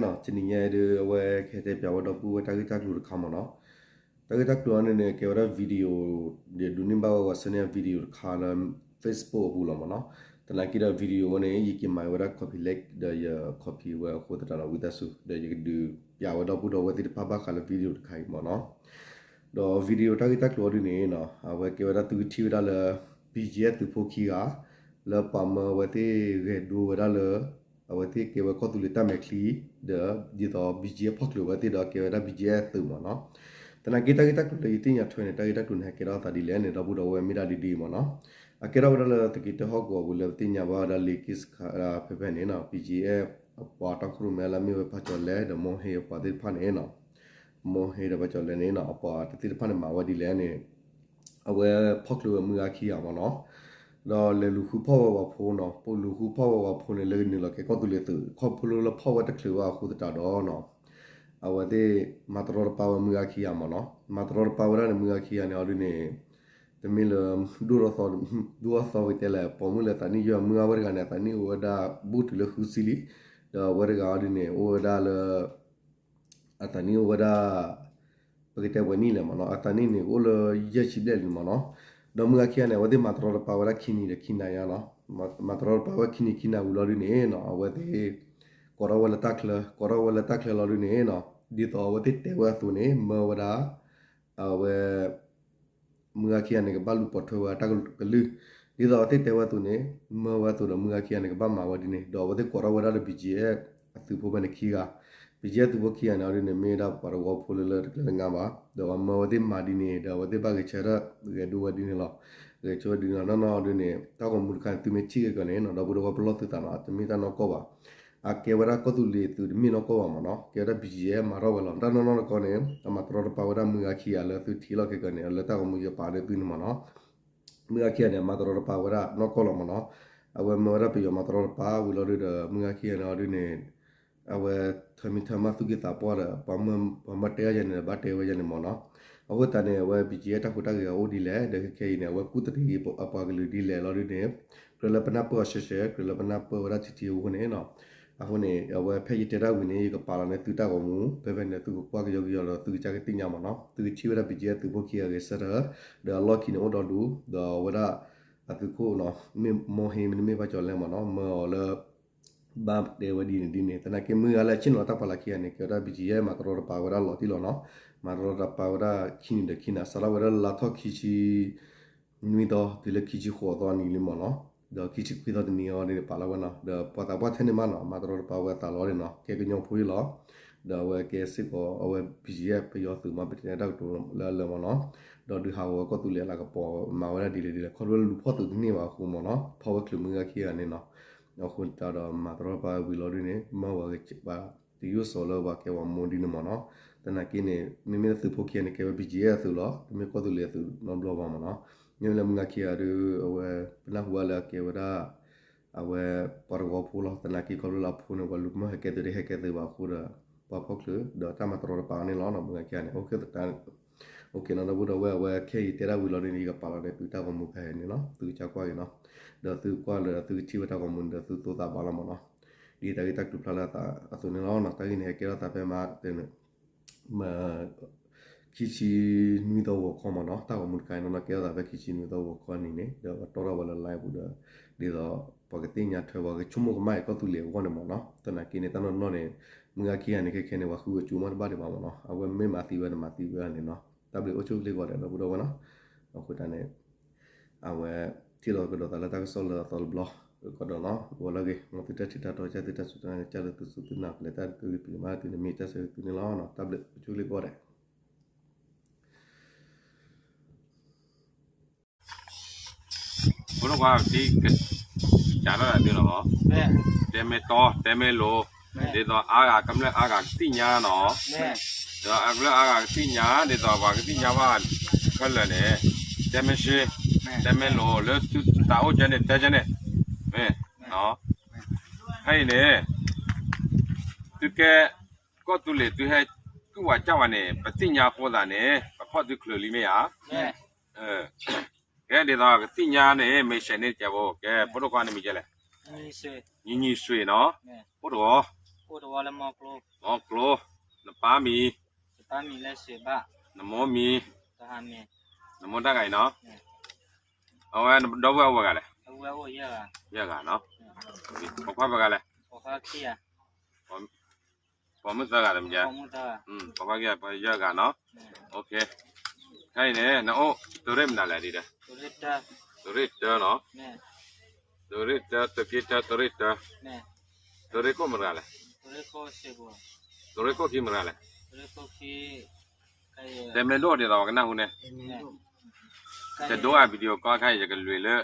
နီၤ, တနံၤညါအံၤဒုး အဝဲကဟဲတဲပၠးဝဲဒီပုၢ်ဝဲၢ်တၢ်ဂ့ၢ်တၢ်ကျိၤတခါမ့ၢ်နီၤ. တၢ်ဂ့ၢ်တၢ်ကျိၤအံၤန့ၣ်န့ၣ် ကဲဝဲဒၣ် video ဒုးဒိးန့ၢ်ဘၣ်ဝဲ ပှၤဆှၢန့ၢ် video တခါလၢ Facebook အပူၤလီၤမ့ၢ်နီၤ. သနာ်က့ဒီး video ဝဲန့ၣ် ယက့ၤမၤဝဲဒၣ် copy link ဒီးယ copy ဝဲအဃိသတးဒီး ဝံသးစူၤ ဒီးယကဒုးပၠးဝဲဒီပုၢ်ဒီဝဲၢ်သ့ၣ်တဖၣ်ဘၣ်ဃးလၢ video တခါအံၤမ့ၢ်နီၤ. ဒီး video တၢ်ဂ့ၢ်တၢ်ကျိၤအံၤဒုးန့ၣ်နီၤ အဝဲကဲဝဲဒၣ်သုကထံၣ်ဝဲဒၣ်လၢ BGF သုးဖိခံဂၤ လၢပှၤမၢအဝဲသ့ၣ်ဂဲၤဒိဝဲဒၣ်လၢ အဝဲသ့ၣ်ကဲဝဲကီၢ်သူလ့ၤတၢ်မဲာ်ချံ ဒီးဒ်သိး BGF ဖီၣ်ချုးဝဲသ့ၣ်ဒီးကဲဝဲဒၣ် BGF သုးမ့ၢ်နီၤ. သနာ်က့တၢ်ဂ့ၢ်တၢ်ကျိၤလၢယသ့ၣ်ညါထွဲန့ၣ် တၢ်ဂ့ၢ်တၢ်ကျိၤန့ၣ် ဟဲကဲထီၣ်အသးဒ်လဲၣ်န့ၣ် ဒီပုၢ်ဒီဝဲၢ်မ့ၢ်ဒၣ်ဒ်ဒ်အံၤမ့ၢ်နီၤ. အကဲထီၣ်ဝဲဒၣ်လၢသုးက့တၢဟီၣ်ကဝီၤပူၤလၢပသ့ၣ်ညါဘၣ်ဝဲဒၣ်လၢ က့စခါ ဖဲဖဲန့ၣ်နီၤ BGF အပှၤတီခိၣ်ရိၣ်မဲလၢအမ့ၢ်ဝဲဖးကၠီၤလဲၣ်ဒီး မိၢ်ဟ့ၣ်အပှၤသ့ၣ်တဖၣ်န့ၣ်နီၤ မိၢ်ဟ့ၣ်ဒီးဖးကၠီၤလဲၣ်န့ၣ်နီၤ အပှၤတသ့ၣ်တဖၣ်န့ၣ်မၤဝဲဒ်လဲၣ်န့ၣ် အဝဲဖီၣ်ချုးဝဲမုၢ်ဂၤခံဂၤမ့ၢ်နီၤ. ဒီးလဲၤလူၤဃုဖီၣ်ဝဲပှၤဖိနီၤ ပလူၤဃုဖီၣ်ဝဲပှၤဖိန့ၣ် လၢကနုာ်လီၤကဲကီၢ်သူလ့ၤသုး ခီဖျိလၢဖီၣ်ဝဲတချုးဘၣ်အဃိသတးဒီးနီၤ အဝဲသ့ၣ်မၤတရီတပါဝဲမုၢ်ဂၤခံဂၤမ့ၢ်နီၤ. မၤတရီတပါဝဲဒၣ်န့ၣ် မုၢ်ဂၤခံဂၤန့ၣ်အီၤဒုးန့ၣ် တမ့ၢ်လၢ ဒိၣ်ထီၣ်သီ ဒိၣ်ထီၣ်သီကတဲလဲၣ် ပိာ်မုၣ်လၢအသးနံၣ်ယဲၢ် မုၢ်ဂၤဝဲတဂၤန့ၣ် အသးနံၣ်အိၣ်ဝဲဒၣ်ဘူးတုၤလၢဃုဆံလံ. ဒီးအဝဲတဂၤအီၤဒုးန့ၣ် အိၣ်ဝဲဒၣ်လၢ အသးနံၣ်အိၣ်ဝဲဒၣ် ပကတဲပှဲၤနံၣ်လဲၣ်မ့ၢ်နီၤ အသးနံၣ်န့ၣ် အိၣ်လၢယဲၢ်ဆံဘျဲၣ်လံမ့ၢ်နီၤ. ဒီးမုၢ်ဂၤခံဂၤန့ၣ် အဝဲသ့ၣ်မၤတရီတပါဝဲဒၣ်ခံနံၤဒီးခံနၤညါနီၤ. မၤတရီတပါဝဲခံနံၤခံနၤဝံၤလီၤဒုးန့ၣ်နီၤ အဝဲသ့ၣ် ကိးထီၣ်ဝဲလၢတၢ်ချၢ ကိးထီၣ်ဝဲလၢတၢ်ချၢလီၤဒုးန့ၣ်နီၤ ဒ်သိးအဝဲသ့ၣ်တဲဝဲအသိးန့ၣ် မၢဝဲဒၣ် အဝဲ မုၢ်ဂၤခံဂၤန့ၣ် ကဘၣ်လူၤပိာ်ထွဲဝဲအတၢ်ကလုၢ် ဒ်သိးအဝဲသ့ၣ်တဲဝဲအသိးန့ၣ် မၢဝဲအသိးဒီး မုၢ်ဂၤခံဂၤန့ၣ် ကဘၣ်မၤဝဲဒ်န့ၣ် ဒီးအဝဲသ့ၣ်ကိးထီၣ်ဝဲဒၣ်ဒီး BGF အသုးဖိဖဲန့ၣ်ခံဂၤ BGF သုးဖိခံဂၤန့ၣ်အီၤဒုးန့ၣ် မ့ၢ်ဝဲဒၣ်ပှၤတဝီဖိလၢလၢတကျဲၤတငါဘၣ် ဒီးအဝဲမၢဝဲသ့ၣ်မၤဒ်န့ၣ် ဒီးအဝဲသ့ၣ်ဘၣ်ဂဲၤဆၢထၢၣ် ဂဲၤဒိဝဲဒ်န့ၣ်လီၤ. ဂဲၤဆၢထၢၣ်ဒ်န့ၣ်လီၤ နီၢ်နီၢ်အီၤဒုးန့ၣ် တၢ်ဂီၤမူတခါန့ၣ် သုမ့ၢ်ထံၣ်က့ၤကီးန့ၣ်နီၤ ဒီပုၢ်ဒီဝဲၢ်ပလီၢ်သုသးနီၤ တမ့ၢ်တၢ်နီၢ်ကီၢ်ဘၣ် အကဲဝဲဒၣ်ကီၢ်သူလ့ၤသုးတမ့ၢ်နီၢ်ကီၢ်ဘၣ်မ့ၢ်နီၤ ကဲဝဲဒၣ် BGF မၤထီၣ်ဝဲလီၤ တၢ်နီၢ်နီၢ်တခါန့ၣ် အမၤတရီတပါဝဲဒၣ်မုၢ်ဂၤခံဂၤလၢသုထံၣ်လီၤခဲကီးန့ၣ် လၢတၢ်ဂီၤမူယပာ်လၢသုန့ၣ်မ့ၢ်နီၤ မုၢ်ဂၤခံဂၤန့ၣ် အမၤတရီတပါဝဲဒၣ်နီၢ်ကီၢ်လီၤမ့ၢ်နီၤ အဝဲမၢဝဲဒၣ်ပယီၤမၤတရီတပါဝံၤလီၤဒုးဒီး မုၢ်ဂၤခံဂၤန့ၣ်အီၤဒုးန့ၣ် အဝဲထၢမံထၢမးသူၣ်က့သးပှၢ်ဒီး ပှၤမၢတဲယၤန့ၣ် ဘၣ်တဲဝဲယၤန့ၣ်မ့ၢ်နီၤ အဃိသတးန့ၣ် အဝဲ BGF တၢ်ဟူးတၢ်ဂဲၤအအိၣ်ဒ်လဲၣ် ဒီးခဲခဲအံၤန့ၣ် အဝဲကူၣ်တရံးအပှၤကလုာ်ဒ်လဲၣ်လီၤဒုးန့ၣ် ကြၢးလၢပနၢ်ပၢၢ်အီၤရှဲရှဲ ကြၢးလၢပနၢ်ပၢၢ်ဝဲဒၣ်ထံထံအဃိန့ၣ်နီၤ အဃိန့ၣ် အဝဲဖဲယတဲတၢ်ဝံၤန့ၣ် ယကပာ်လီၤန့ၢ်သုတၢ်ဂီၤမူ ဖဲဖဲန့ၣ် သုကကွၢ်ကယီကယီဒီး သုကစၢ်ကသ့ၣ်ညါမ့ၢ်နီၤ သုကထံၣ်ဝဲဒၣ် BGF သုးဖိခံဂၤဂဲၤဆၢထၢၣ် ဒီးအလီၢ်ခံန့ၣ်အိၣ်ဒီဒူၣ် ဒီးအဝဲဒၣ် အသုးခိၣ်နီၤ မ့ၢ်မိၢ်ဟ့ၣ်မ့တမ့ၢ်ဖးကၠီၤလဲၣ်မ့ၢ်နီၤ မၢအီၤလၢ ဘၣ်တဲဝဲဒ်န့ၣ်ဒ်န့ၣ် သနာ်က့မုၢ်ဂၤလၢအဆ့ၣ်နီၤတၢ်ပာ်လီၤခံဂၤန့ၣ် ကဲဝဲဒၣ် BGF မၤတရီတပါဝဲဒၣ်လီၤတံၢ်လီၤနီၤ မၤတရီတပါဝဲဒၣ်ခံနံၤဒီးခံနၤ စးထီၣ်ဝဲဒၣ်လါထီၣ်ခံဆံ နွံသီ တုၤလၢခံဆံဃိးသီနံၤလံမ့ၢ်နီၤ ဒီးခံဆံခွံသီတနံၤအီၤန့ၣ် ပာ်လီၤဝဲနီၤ ဒီးပှၤသးပှၢ်ထဲန့ၣ်မးနီၤ မၤတရီတပါဝဲသးလီၤန့ၣ်နီၤ ကဲကညီဖိယ့ၢ်လီၤ ဒီးအဝဲကဲစ့ၢ်ကီး အဝဲ BGF ပယီၤသုးမး ပတဲတၢ်ကတိၤလၢအလၢမ့ၢ်နီၤ ဒီးဒုးဟးဂီၤဝဲကီၢ်သူလ့ၤအလၤကပီၤ မၤဝဲဒၣ်ဒ်လဲၣ်ဒ်လဲၣ် ခီဖျိလၢလူၤဖီၣ်သုးတန့ၢ်ဘၣ်အဃိမ့ၢ်နီၤ ဖီၣ်ဝဲချုးမုၢ်ဂၤခံဂၤန့ၣ်နီၤ အဃိသတးဒီးမၤတရီတပါဝံၤလီၤဒ်န့ၣ် မၢဝဲကဘၣ် တယိၣ်စီၤလၢပှၤကဲပှၤမိၢ်ဒ်န့ၣ်မ့ၢ်နီၤ သနာ်က့န့ၣ် မ့မ့ၢ်လၢသုးဖိခံဂၤန့ၣ် ကဲဝဲ BGF အသုးလီၤ တမ့ၢ်ကီၢ်သူလ့ၤအသုးနီတဘျီဘၣ်မ့ၢ်နီၤ မ့မ့ၢ်လၢမုၢ်ဂၤခံဂၤဒီး အဝဲ ပနၢ်ဟူဘၣ်လၢအကဲဝဲဒၣ် အဝဲပှၤတဝီဖိလီၤ သနာ်က့ခီဖျိလၢအဖိန့ၣ် ပှၤလူၤမၢဟဲကဲသုးတဟဲကဲသုးဘၣ်အဃိဒီး ပှၤဖီၣ်ချုး ဒီးတၢ်မၤတရီတပါန့ၣ်လီၤ မုၢ်ဂၤခံဂၤန့ၣ် အိၣ်ခိးသတး အိၣ်ခိးနီၤ ဒီပုၢ်ဒီဝဲၢ် အဝဲခဲအံၤတဲတၢ်ဝံၤလီၤဒ်န့ၣ် ယကပာ်လီၤန့ၢ်သုတၢ်ဂီၤမူဖဲန့ၣ်လီၤ သုကစၢ်ကွၢ်က့ၤနီၤ ဒီးသုကွၢ်လၢသုကထံၣ်ဝဲတၢ်ဂီၤမူန့ၣ်ဒီးသုသိသးဘၣ်လီၤမ့ၢ်နီၤ ဒ်တၢ်ဂ့ၢ်တၢ်ကျိၤဖျါလၢအသးအသိးန့ၣ်လီၤ တၢ်ဂ့ၢ်န့ၣ် ဟဲကဲထီၣ်သးဖဲမး ခံဆံနွံသီဂီၤခီမ့ၢ်နီၤ တၢ်ဂီၤမူတခါအံၤနီၤ ကဲထီၣ်သးဖဲခံဆံနွံသီဂီၤခီန့ၣ်န့ၣ် ဒီးပတီၢ်ထီၣ်ဝဲလၢ live ပူၤဒီး ဒ်သိး ပှၤကသ့ၣ်ညါထွဲ ပှၤကဆိကမိၣ်ကမၣ်အံၤကီၢ်သူလ့ၤအဂီၢ်န့ၣ်မ့ၢ်နီၤ သနာ်က့န့ၣ် တၢ်နီၢ်နီၢ်န့ၣ် မုၢ်ဂၤခံဂၤန့ၣ် ခဲခဲန့ၣ် ပှၤဃုအကၠိမးတဘၣ်ဒံးဘၣ်မ့ၢ်နီၤ အဝဲမ့ၢ်မၤသံဝဲန့ၣ် မၤသံဝဲန့ၣ်နီၤ တၢ်ဘျုးအိၣ်ဆူၣ်အိၣ်ချ့ကိးဂၤဒဲး ဒီပုၢ်ဒီဝဲၢ်နီၤ အဃိသတးန့ၣ် အဝဲ ထံၣ်လိာ်ကဒီးသးလၢတၢ်ကစီၣ်လၢအသီတဘျီ ကဒီးနီၤ ဂီၤလၢအဂ့ၤ မ်သုတၢ်ထံၣ်တၢ်တီ ကၢ်သုတၢ်စူၢ်တၢ်နာ် ကၢ်လၢသုစူၢ်သုနာ် ကလဲၤတၢ်ဒုးကပံၤကမၤသုန့ၣ် မ့ၢ်တၢ်ဆၢဂ့ၤသုန့ၣ်လီၤ တၢ်ဘျုးအိၣ်ဆူၣ်အိၣ်ချ့ကိးဂၤဒဲး ဖိဒိၣ်ခွါ ဒ်ကစးထီၣ်ဒၣ်သုလီၤမး တဲမ့ၢ်တီ တဲမ့ၢ်လိၤ ဒ်သိးအါဂၤကမျၢၢ်အါဂၤကသ့ၣ်ညါနီၤ ဒ်သိးအကမျၢၢ်အါဂၤကသ့ၣ်ညါ ဒ်သိးပှၤကသ့ၣ်ညါဘၣ်ခဲလၢာ်န့ၣ် တဲမ့ၢ်ရှ့ တဲမ့ၢ်လိၤ လၢသုသးအိၣ်ကဲန့ၣ် တဲကဲန့ၣ် မ့ၢ် ဖဲအံၤန့ၣ် သုကဲ ကီၢ်သူလ့ၤသုဟဲ ကုၢ်ဝၤကၢ်ဝၤန့ၣ် ပသ့ၣ်ညါအဃိသတးန့ၣ် ပဖီၣ်သုချုးလံမ့ၢ်ဧါ ကဲဒ်သိးကသ့ၣ်ညါန့ၣ် မ့ၢ်ဆဲးန့ၣ်ကဲဖိ ကဲဖိဒိၣ်ခွါန့ၣ်မ့ၢ်ကဲလဲၣ် ညီညီဆွေနီၤ ဖိတဂီၤ အိၣ်တဝီလၢမီကျိ, မီကျိ, နပၢ်မံၤ, ယပၢ်မံၤလၢစံးဘၣ်, နမိၢ်မံၤ, တဟါမံၤ, နမိၢ်တၢ်ဂၤအံၤနီၤ, အဝဲဒီပုၢ်ဝဲၢ်အိၣ်ဝဲဂၤလဲၣ်, ဝဲအိၣ်ယဲၢ်ဂၤ, ယဲၢ်ဂၤနီၤ, ပိာ်ခွါပှဲၤဂၤလဲၣ်, ပိာ်ခွါခံဂၤ, ပိာ်မုၣ်သၢဂၤတမံၤ, ပိာ်ခွါခံဂၤ ပှဲၤယဲၢ်ဂၤနီၤ, ခဲအံၤန့ၣ် နအိၣ်သုးရ့ၣ်မနုၤလဲၣ်ဒ်ဒီး, သုးရ့ၣ်တၢနီၤ, သုးရ့ၣ်တၢ, သုးက့တၢ, သုးရ့ၣ်တၢ, သုးရ့ၣ်ခိၣ်မတၤတဂၤလဲၣ်, သုးရ့ၣ်ခိၣ်ခံမတၤတဂၤလဲၣ်, တဲမ့ၢ်ဒိၣ်ဒ်သိးပှၤကနၢ်ဟူန့ၣ်, တဒိအ video call ခဲအံၤ ယကလွံၢ်လၢ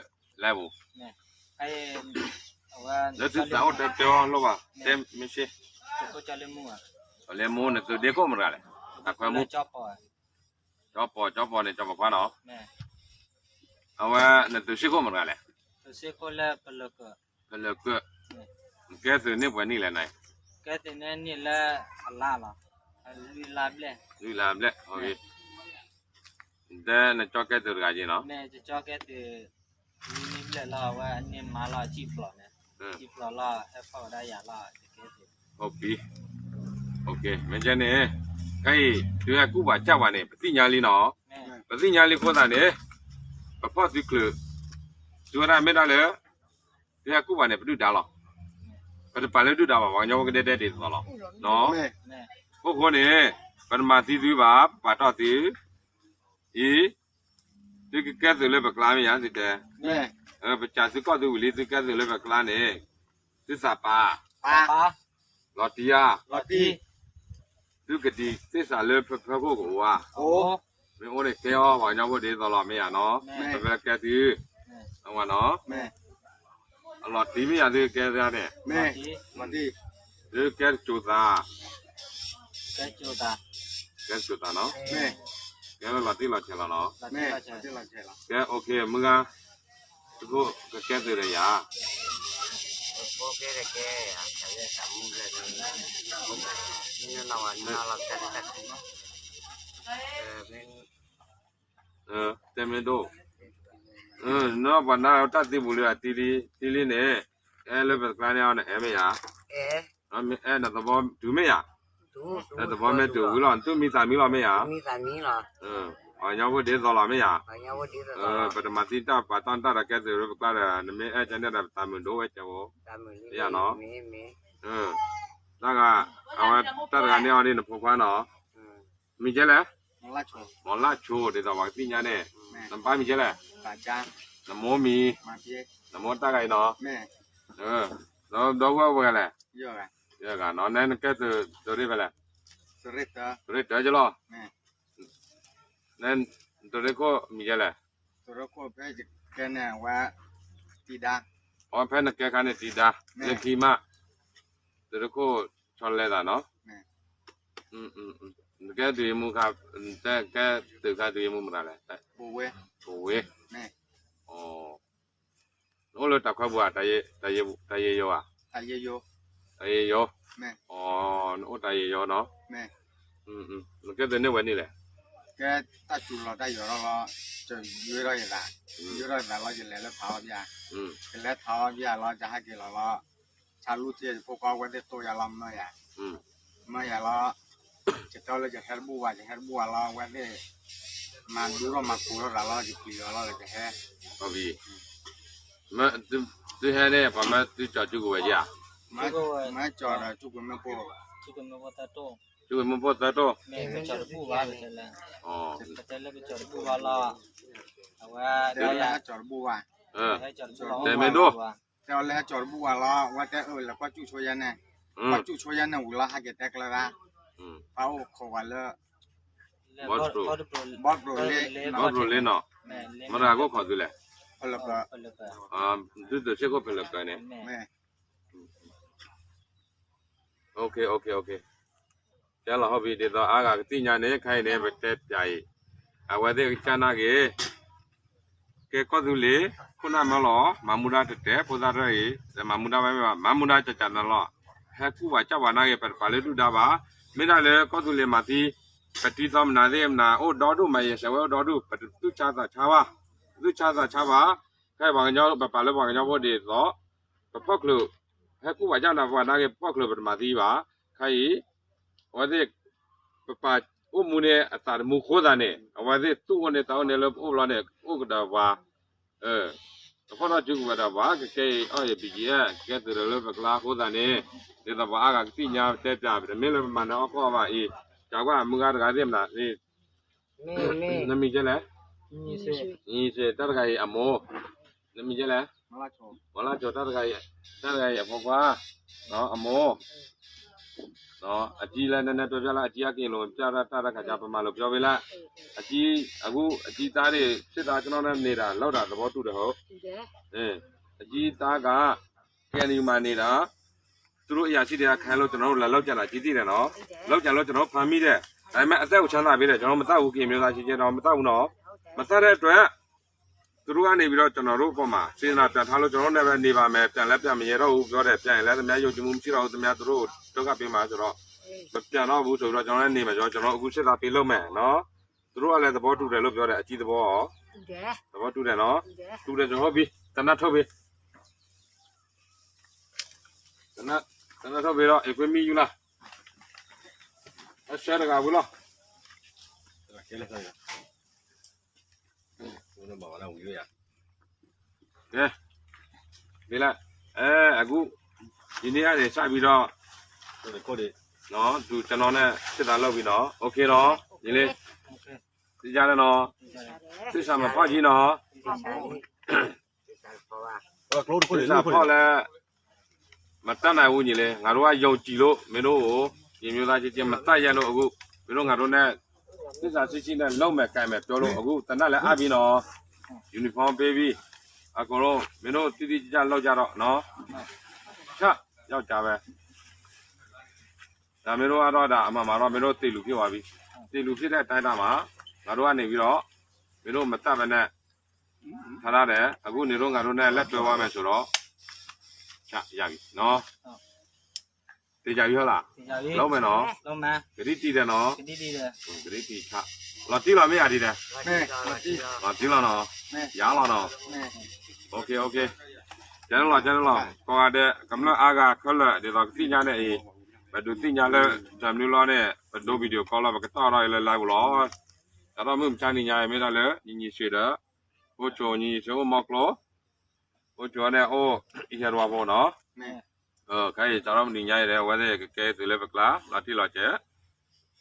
live ပူၤ, လၢသုသးအိၣ်တၢ်တဲအီၤလိၣ်ဘၣ်, တဲမ့ၢ်ဆ့, လၢမူနသုးဒ့ခိၣ်မတၤတဂၤလဲၣ်, တၢ်ခွဲမူ ကၠီပီၤ, ကၠီပီၤန့ၣ် ကၠီပီၤခွါနီၤ, အဝဲနသုးဆ့ခိၣ်မတၤတဂၤလဲၣ်, ဖဲလၢာ်ကၢၢ်, နကဲသုးန့ၢ်ပှဲၤနံၣ်လဲၣ်နၤ, ကဲသုးန့ၢ်နံၣ်လၢအလါလီၤ, လွံၢ်လါဘျဲၣ်, လွံၢ်လါဘျဲၣ်, တဲနကၠီကဲသုးတဂၤက့ၤနီၤ, လွံၢ်နံၣ်ဘျဲၣ်လီၤ အဝဲအန့ၢ်မါလီၤ စံၣ်ဖျိးန့ၣ်, စံၣ်ဖျိးလီၤ ဟဲဖီၣ်ဝဲဒၣ်ယၤလီၤ, မ့ၢ်ကဲန့ၣ်, ခဲအံၤ သုဟဲကူၣ်ပှၤကၢ်ပှၤန့ၣ် ပသ့ၣ်ညါလံနီၤ, ပသ့ၣ်ညါလံအဃိသတးန့ၣ်, ပဖီၣ်သုချုး, သုဝဲဒၣ်မ့ၢ်ဒၣ်လၢ သုဟဲကူၣ်ပှၤန့ၣ် ပဒုၣ်ဒါလီၤ, ပတပာ်လၢဒုၣ်ဒါဘၣ် ပှၤကညီဖိကဒဲဒဲဒ်သိးလီၤ, အဃိန့ၣ်, ပတမၤသံသုဘၣ် ပပာ်ထီၣ်သု, အံၤ, သုကကဲသုးလၢပကျါမ့ၢ်ယၤသုတဲ, ပစံးသုကီၢ်သုဝံၤလံ သုကဲသုးလၢပကျါန့ၣ်, သုသးပာ်, လီၤတံၢ်ဧါ, သုကဒံးသ့ၣ်စးလၢဖၢဖၢခိၣ်ကအိၣ်ဧါ, မ့ၢ်အိၣ်န့ၣ်ကဲအီၤ ပှၤကညီဖိဒ်သိးလီၤမ့ၢ်ယၤနီၤ, ပကဲသု, အဝဲနီၤ, အလီၤတံၢ်မ့ၢ်ယၤသုကဲသုန့ၣ်, သုကဲတစိၤသး, ကဲတစိၤသးနီၤ, ကဲလၢလီၤတံၢ်လီၤဆဲးလီၤနီၤ, ကဲ okay မုၢ်ဂၤ, သုကကဲသုးဒီးယၤ တဲမ့ၢ်ဒိၣ်, နီၢ်ပှၤနၢ်တၢ်သံပူၤလံ တံၤလံန့ၣ်, အဲၣ်လၢပတကျါန့ၣ်အီၤန့ၣ် အဲၣ်မ့ၢ်ယၤ, အဲၣ်နသဘီတုၤမ့ၢ်ယၤ, နသဘီမ့ၢ်တုၤဝံၤလီၤ နသူၣ်မံသးမံလီၤမ့ၢ်ယၤ, ပှၤကညီဖိဒ်သိးလီၤမ့ၢ်ယၤ, ပတမၤသံတၢ်ပာ်တီၢ်တၢ်ဒီးကဲသုးလၢပကျါဒီး နမ့ၢ်အဲၣ်ကဲန့ၣ်ဒီးပသးမုာ်ဒိၣ်ဝဲကဲဖိ, မ့ၢ်ယၤနီၤ, တၢ်ဂၤ, အဝဲတၢ်တဂၤန့ၣ်အီၤဒ်နဖိခွါနီၤ, မံၤကဲလဲၣ်, မီၤလၢ်ဆိဒ်သိးပှၤကသ့ၣ်ညါန့ၣ်, နပၢ်မံၤကဲလဲၣ်, နမိၢ်မံၤ, နမိၢ်တၢ်ဂၤအံၤနီၤ, ဒီပုၢ်ဝဲၢ်ပှဲၤဂၤလဲၣ်, ယဲၢ်ဂၤနီၤ, နဲနကဲသုးရ့ၣ်ဖဲလဲၣ်, သုးရ့ၣ်တၢကလီၤ, နဲသုးရ့ၣ်ခိၣ်မံၤကဲလဲၣ်, အဖဲနကဲခါန့ၣ်တံၤဒါ, လၢခံမး, သုးရ့ၣ်ခိၣ်ဆီလဲသးနီၤ, နကဲသုးယမူခါ, ကဲသုးခါသုးယမူမတၤလဲၣ်, ပဝ့, နအိၣ်လၢတၢ်ခွဲပူၤဧါ, တၢ်ယဲယိၤဧါ, တၢ်ယဲယိၤ, နအိၣ်တၢ်ယဲယိၤနီၤ, နကဲသုးန့ၢ်ဝဲန့ၣ်လဲၣ်, ကဲတၢ်စူၤလီၤတၢ်ယီၤထီၣ်လီၤ, ယွဲထီၣ်ယသး, ယွဲထီၣ်ယသးလီၤ ယလဲၤလၢထးအီဘၣ်, ယလဲၤထးအီဘၣ်လီၤ ယဟဲက့ၤလီၤလီၤ, ဆါလူထံယဖိခွါဝဲသ့ၣ်တိၢ်ယၤလီၤမၢယၤ, မၢယၤလီၤ, ယတဲလၢယဟဲတဘူၣ်ဘၣ် ယဟဲတဘူၣ်ဘၣ်လီၤ ဝဲသ့ၣ် မၤဒူထီၣ်မၤကိၤထီၣ်သးလီၤ ယပျံၤအီၤလီၤ ယကဟဲ, သုဟဲန့ၣ် ပှၤမၢသုကၠီၤကၠူကဝဲၤယၤ, မၢကၠီၤဒီးကၠူကဝဲၤမ့ၣ်ပိၢ်, ကၠူကဝဲၤမ့ၣ်ပိၢ်သၢတိၢ်, ကၠီၤတဘူၣ်ဘၣ်, တဲလၢကၠီၤတဘူၣ်ဘၣ်လီၤ, အဝဲ, တဲမ့ၢ်ဒိၣ်, တဲအီၤလၢဟဲကၠီၤတဘူၣ်ဘၣ်လီၤ ဝဲတဲအၢၣ်လၢကွၢ်ကၠူဆိယဲန့ၣ်, ကွၢ်ကၠူဆိယဲန့ၣ်ဝံၤလီၤ ဟဲက့ၤတဲကျၢၤသး, ပှၤအိၣ်ခိးဝဲလၢ ဘီတြိၤလ့နီၤ, မတၤကိၣ်ခိးသုလဲၣ်, သုသုးဆ့ၣ်ခိၣ်ဖဲလၢာ်ကၢန့ၣ်, ကဲလီၤဟီၣ်ဘံၣ်ဒ်သိးအါဂၤကသ့ၣ်ညါန့ၣ် ခဲအံၤန့ၣ် ပတဲပၠးအံၤ, အဝဲသ့ၣ်ကစၢ်နာ်က့ၤ ကဲကီၢ်သူလ့ၤ ခိၣ်နၢ်မၢလီၤ မၤမူဒါတတဲာ် ဖိသၣ်တဖၣ်အံၤ မၤမူဒါဝဲမ့ၢ်ဘၣ် မၤမူဒါကကးနၤလီၤ, ဟဲကူၣ်ပှၤကၢ်ပှၤနာ်က့ၤ ပတပာ်လၢဒုၣ်ဒါဘၣ်, မ့ၢ်ဒၣ်လၢကီၢ်သူလ့ၤမၤသံ ပတံၤသီမနုၤသ့ၣ်မနုၤ အိၣ်ဒီဒူၣ် မၤယဲၢ်စဲးဝဲအိၣ်ဒီဒူၣ် ပတသူၣ်ဆါသးဆါဘၣ်, ပသူၣ်ဆါသးဆါဘၣ်, ခဲအံၤပှၤကညီ ပပာ်လၢပှၤကညီဖိဒ်သိး ပဖီၣ်ချုး ဟဲကူၣ်ပှၤကၢ်နၤ ပှၤနာ်က့ၤပီၣ်ချၢပတမၤသံဘၣ်. ခါအံၤ အဝဲသ့ၣ် ပပာ်အိၣ်မူန့ၣ်အသးတမူဃိသးန့ၣ် အဝဲသ့ၣ်သူၣ်အိၣ်န့ၢ်သးအိၣ်န့ၢ်လၢပအိၣ်ဘျီန့ၣ် အိၣ်ကဒီးပှၤ အဖီၣ်ထီၣ်စုကဝဲၤဒီးပှၤ ကကဲအံၤအီၣ်အံၤ ဘံကံအဲၣ် ကကဲသုးဒီးလၢပကျါအဃိသတးန့ၣ် ဒ်သိးပှၤအါဂၤကသ့ၣ်ညါတဲပၠး ပတမ့ၢ်လၢပမၤနၢၤအီၣ်ကီၢ်ဘၣ်အံၤ ကးကွၢ်မုၢ်ဂၤတဂၤသ့ၣ်မနၤ နမံၤကဲလဲၣ်, တၢ်တဂၤအံၤအမိၢ်, နမံၤကဲလဲၣ်, မီၤလၢ်ကၠိ တၢ်တဂၤအံၤအဖိခွါ, အမိၢ် အကံလၢနနဲတွဲပၠးလၢအကံအက့ၤလိာ်ပၠးတၢ်တၢ်တၢ်ခါကၠါ ပမၤလိာ်ပၠီဝဲလၢ အကံ အဂုၢ် အကံသားန့ၣ် စစ်သားကနီၣ်န့ၣ် န့ၢ်ဒၣ် လောက်ဒၣ်သဘောတူတယ်ဟုတ်, အကံသားက KNU မှာနေတာ သူတို့အရာရှိတွေက ခိုင်းလို့ ကျွန်တော်တို့ လာလုပ်ကြတာ ကြီးသိတယ်နော်, လုပ်ကြလို့ ကျွန်တော်တို့ ဖမ်းမိတယ်, ဒါပေမဲ့ အသက်ကို ချမ်းသာပေးတယ်, ကျွန်တော် မသတ်ဘူး, ကရင်မျိုးသား ချင်းချင်းတော့ မသတ်ဘူးနော်, မသတ်တဲ့အတွက် သူတို့ကနေပြီးတော့ ကျွန်တော်တို့အပေါ်မှာ စေတနာပြန်ထားလို့ ကျွန်တော်တို့နဲ့ပဲနေပါမယ်, ပြန်လည်းပြန်မရဲတော့ဘူး ပြောတယ်, ပြန်ရင်လည်း သူများယုံကြည်မှုမရှိတော့ဘူး, သူများသူတို့ကို ဒုက္ခပေးမှာဆိုတော့ မပြန်တော့ဘူးဆိုပြီးတော့ ကျွန်တော်လည်းနေမယ်, ကျွန်တော်အခုစစ်သားပေးလုပ်မယ်နော်, သူတို့ကလည်းသဘောတူတယ်လို့ပြောတယ်, အကြီးသဘောရော သဘောတူတယ်နော်, တူတယ်ဆိုဟုတ်ပြီ, သေနတ်ထုတ်ပြီ, သေနတ်ထုတ်ပြီတော့ အခွင့်မီယူလား, အဆွဲတဂၤဝံၤလီၤ ကဲ ဒီး အဲ အခု ဒီနေ့ကနေစပြီးတော့ နော်, သူကျွန်တော်နဲ့ စစ်သားလုပ်ပြီနော်, OK နော်, ညီလေး, သိကြတယ်နော်, သစ္စာမဖောက်ကြီးနော်, သစ္စာဖောက်လဲ မတတ်နိုင်ဘူးညီလေး, ငါတို့ကယုံကြည်လို့ မင်းတို့ကို ရင်မျိုးသားချင်းချင်း မသတ်ရလို့ အခု မင်းတို့ငါတို့နဲ့ သစ္စာရှိရှိနဲ့ လုပ်မယ်ကိုင်မယ်ပြောလို့ အခုသေနတ်လည်းအပ်ပြီနော်, uniform ပေးပြီ, အကုန်လုံး မင်းတို့တိတိကျကျလုပ်ကြတော့နော်, ချ ယောက်ျားပဲ, ဒါမင်းတို့ကတော့ ဒါအမှန်မှာတော့ မင်းတို့သေလူဖြစ်သွားပြီ, သေလူဖြစ်တဲ့အတိုင်းဒါမှာ ငါတို့ကနေပြီးတော့ မင်းတို့မသတ်ဘဲနဲ့ ထားထားတယ်, အခုနေတို့ငါတို့နဲ့ လက်တွဲသွားမယ်ဆိုတော့ ချ ရပြီနော်, သေချာပြီဟုတ်လား, သေချာပြီ, လုပ်မယ်နော်, လုပ်မယ်, ကတိတည်တယ်နော်, ကတိတည်တယ်, ကတိတည်ချ လီၤတံၢ်လီၤမ့ၢ်ဧါတံၢ်တယ်, လီၤတံၢ်လီၤနော်, ယၤလီၤနော်, OK OK, ကဲလီၤ ကဲလီၤ, ကိးဂၤဒဲး ကမျၢၢ်အါဂၤခဲလၢာ် ဒ်သိးကသ့ၣ်ညါန့ၣ်အံၤ, ပဒုးသ့ၣ်ညါလၢ တၢ်မနုၤလီၤန့ၣ် ပဒိ video call လီၤ ပကတီၢ်ထီၣ်အံၤလၢ live ပူၤလီၤ, တၢ်ထီၣ်မုၢ်မဆါနံၤညါအံၤ မ့ၢ်ဒၣ်လၢ ညီညီဆွေဒီး အိၣ်ဆိး ညီညီဆွေအိၣ်မီကျိ အိၣ်ဆိးန့ၣ်အိၣ် အံၤဟဲဒွးဖိနီၤ, ခဲအံၤစးထီၣ်မနုၤညါအံၤဒီး အဝဲသ့ၣ်ကကဲသုးလၢပကျါ လီၤတံၢ်လီၤဆဲး,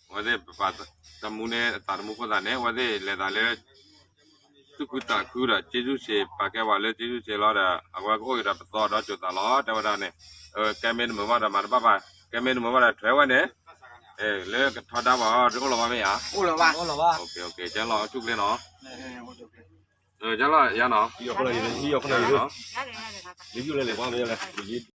အဝဲသ့ၣ်ပပာ်တမူန့ၣ် အသးတမူဖိသးန့ၣ် အဝဲသ့ၣ်လဲၤသးလၢ သူၣ်ခုသးခုဒီး ကျေးဇူးရှင် ပာ်ကဲဝဲလၢ ကျေးဇူးရှင် လီၤဒီး အဝဲကအိၣ်က့ၤဒီးပသီဒီး ကၠိၤသးလီၤ တဲဝဲဒၣ်န့ၣ်, ကဲမ့ၢ်တမုာ်ဘၣ်ဒီးမၤတဘၣ်ဘၣ်, ကဲမ့ၢ်တမုာ်ဘၣ်ဒီးထွဲဝဲန့ၣ်, လၢကထီဒါဘၣ်အီၤ တအိၣ်လီၤဘၣ်မ့ၢ်ဧါ, အိၣ်လီၤဘၣ်, ကဲလီၤ အဆူၣ်ကျ့နီၤ, ကဲလီၤယၤနီၤ, လံ